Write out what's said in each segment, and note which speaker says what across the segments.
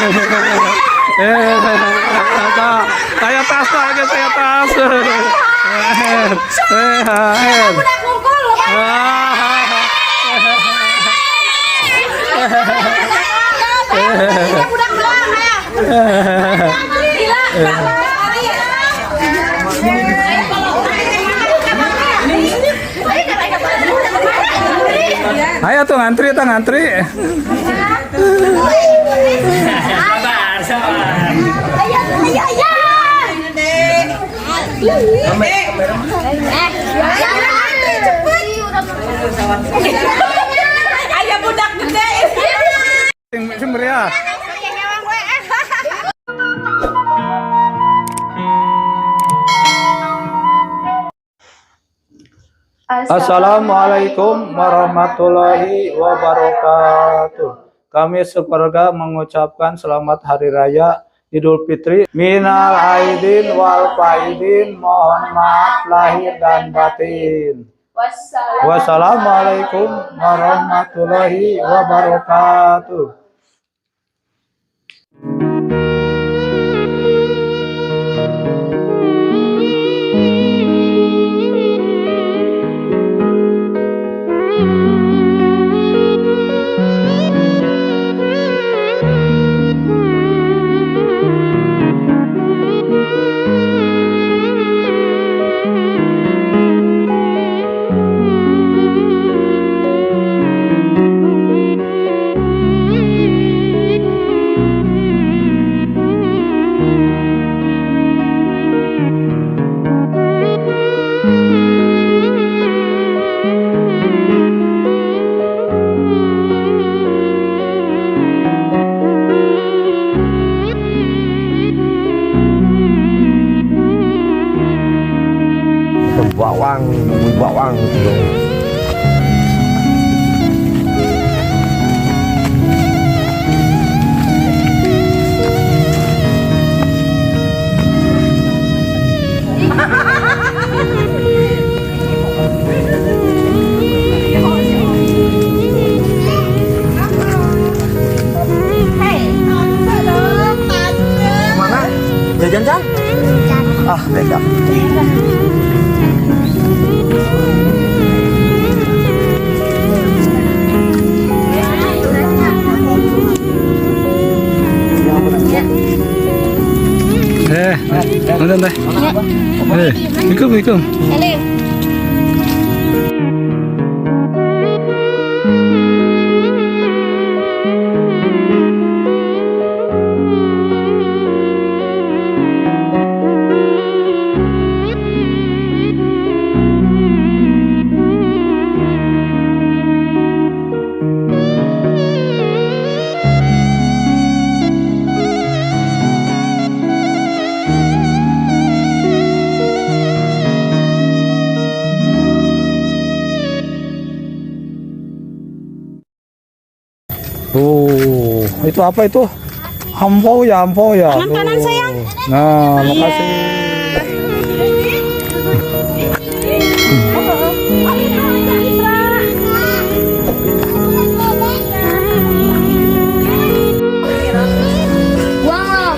Speaker 1: Eh, saya tas lagi, saya tas. Eh, eh, eh.
Speaker 2: Budak ngumpul. Budak doang ya. Gila.
Speaker 1: Ayo tuh ngantri, tuh ngantri.
Speaker 3: Sabar, sabar.
Speaker 2: Ayo, ayo, ayo. Cepet. Ayo budak gede.
Speaker 1: Sing sing meriah. Assalamualaikum warahmatullahi wabarakatuh. Kami sekeluarga mengucapkan selamat Hari Raya Idul Fitri. Minal aidin wal faidin, mohon maaf lahir dan batin. Wassalamualaikum warahmatullahi wabarakatuh.
Speaker 4: Bawang, bawang gitu. Mana? Jajan can? Ah, beda.
Speaker 1: Eh, nonton teh. Eh, ikut ikut. Oh, itu apa itu? Ampau ya, ampau ya.
Speaker 2: Tangan kanan, sayang.
Speaker 1: Nah, makasih.
Speaker 2: Buang loh.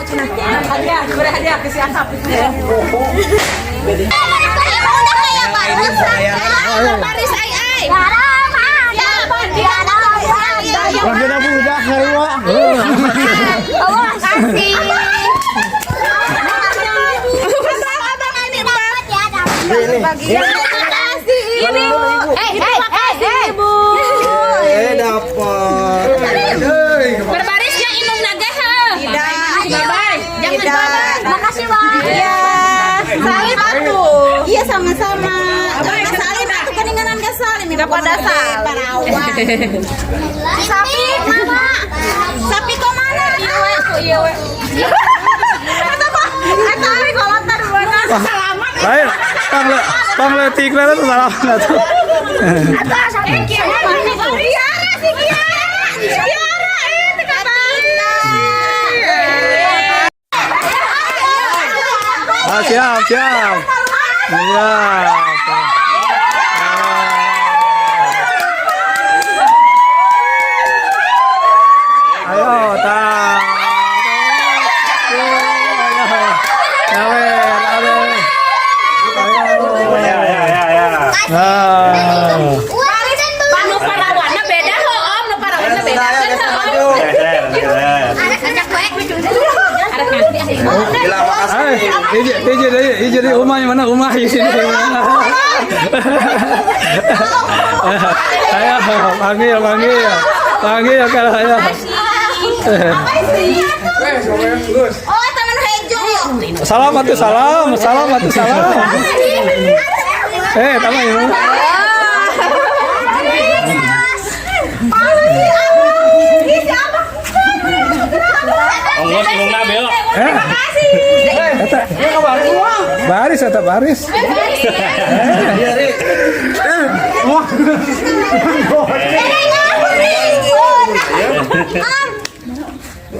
Speaker 2: Hadiah, beri hadiah ke si Asap. Baris ai ai.
Speaker 1: Lagi na budak sarua.
Speaker 2: Allah kasih. Terima kasih Ibu. Eh, Ibu.
Speaker 4: Dapat.
Speaker 2: Berbaris yang inung naga ha. Tidak. Bye. Jangan bye. Makasih, Bang. Iya. Salim atuh. Iya, sama-sama. Salim atuh keninganan ke Salim kepada Salim. Sapi mana? Sapi kok mana? Iya, we. Iya, we. Eta ari kolot mana? Salaman.
Speaker 1: Lain, pang leutik we tuh salah atuh.
Speaker 2: Kiara si Kiara. Kiara teka
Speaker 1: Ah, siap, siap. Siap. Ayo, ta. Ayo, ayo.
Speaker 3: Ya, ya, ya, ya.
Speaker 1: Nah.
Speaker 2: Nu parawanna beda ho, Om, nu parawanna beda kan ho.
Speaker 3: Geser, geser.
Speaker 2: Arek nganti ah ibu.
Speaker 4: Gila, makasih.
Speaker 1: Ay, hiji, hiji deui, hiji deui umahnya mana? Umah di sini mana? Ayo, panggil, panggil. Panggil kalau ayo.
Speaker 2: Oh, taman hejo.
Speaker 1: Salam atuh salam, salam atuh salam. Eh, taman ini.
Speaker 3: Ongos inungna beo.
Speaker 1: Eh. Eta. Baris eta baris.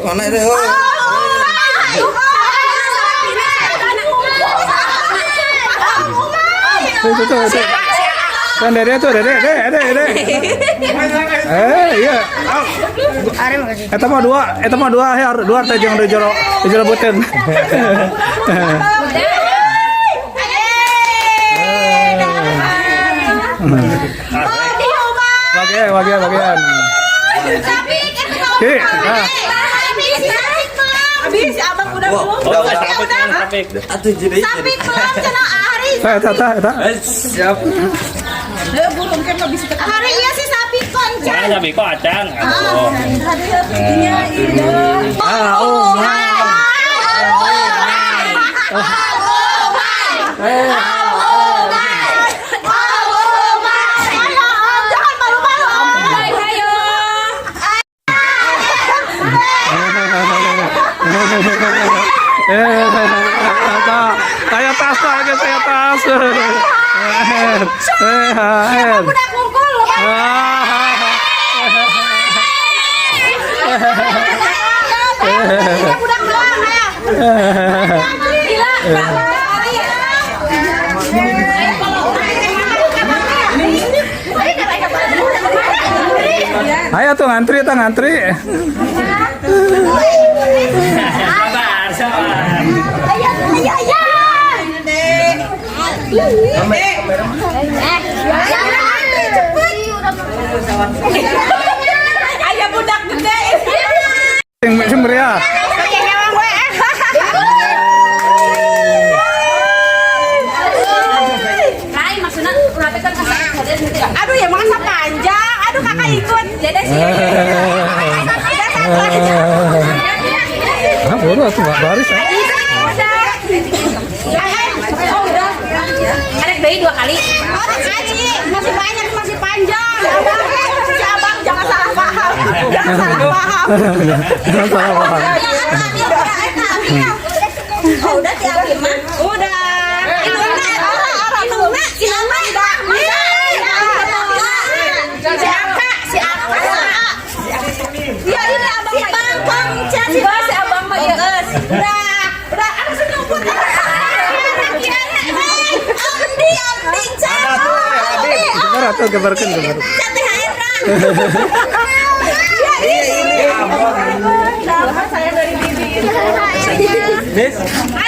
Speaker 4: Mana itu?
Speaker 1: Tuh, tuh, tuh, tuh. Kan dede tuh, dede, dede, dede. Eh, iya. Eta mah dua ya, dua teh jeung di jero, di jero beuteung. Bagian, bagian, bagian. Ki, nah.
Speaker 2: Habis abang udah belum?
Speaker 3: Oh, sapik kan, sapik.
Speaker 4: Atuh jadi.
Speaker 2: Tapi belum cenah Ari.
Speaker 1: Eta, eta, eta.
Speaker 4: Siap.
Speaker 2: Hari iya si sapi konca.
Speaker 3: Mana sapi kok acang? Aduh.
Speaker 1: Ah, oh,
Speaker 2: Jangan malu-malu. Ayo.
Speaker 1: Eh, eta. Saya tas lagi, saya tas. Eh, eh, eh.
Speaker 2: Udah kumpul. Ini budak doang ya. Gila.
Speaker 1: Ayo tuh ngantri, tuh ngantri.
Speaker 3: Sabar, sabar.
Speaker 2: Ayo, ayo, ayo. Ayah budak gede.
Speaker 1: Sing sing meriah.
Speaker 2: Lain maksudnya urang kan Aduh ya masa panjang. Aduh kakak ikut. Jadi sih.
Speaker 1: Ah, buru atuh baris ya.
Speaker 2: Oh udah. Arek deui dua kali. Masih banyak, masih panjang. Si abang jangan salah paham. Jangan salah paham.
Speaker 1: Jangan salah paham.
Speaker 2: Oh, udah si Abi mah. Udah. Iluna, orang Iluna, Iluna udah. Si Aka, si Aka. Ya ini abang si Bang, si si abang mah ya. Udah, udah aku senyum. Amdi, Amdi,
Speaker 1: Gebar atuh gebarkeun gebar.
Speaker 2: Ya ini. Saya dari Bibi.
Speaker 4: Nis.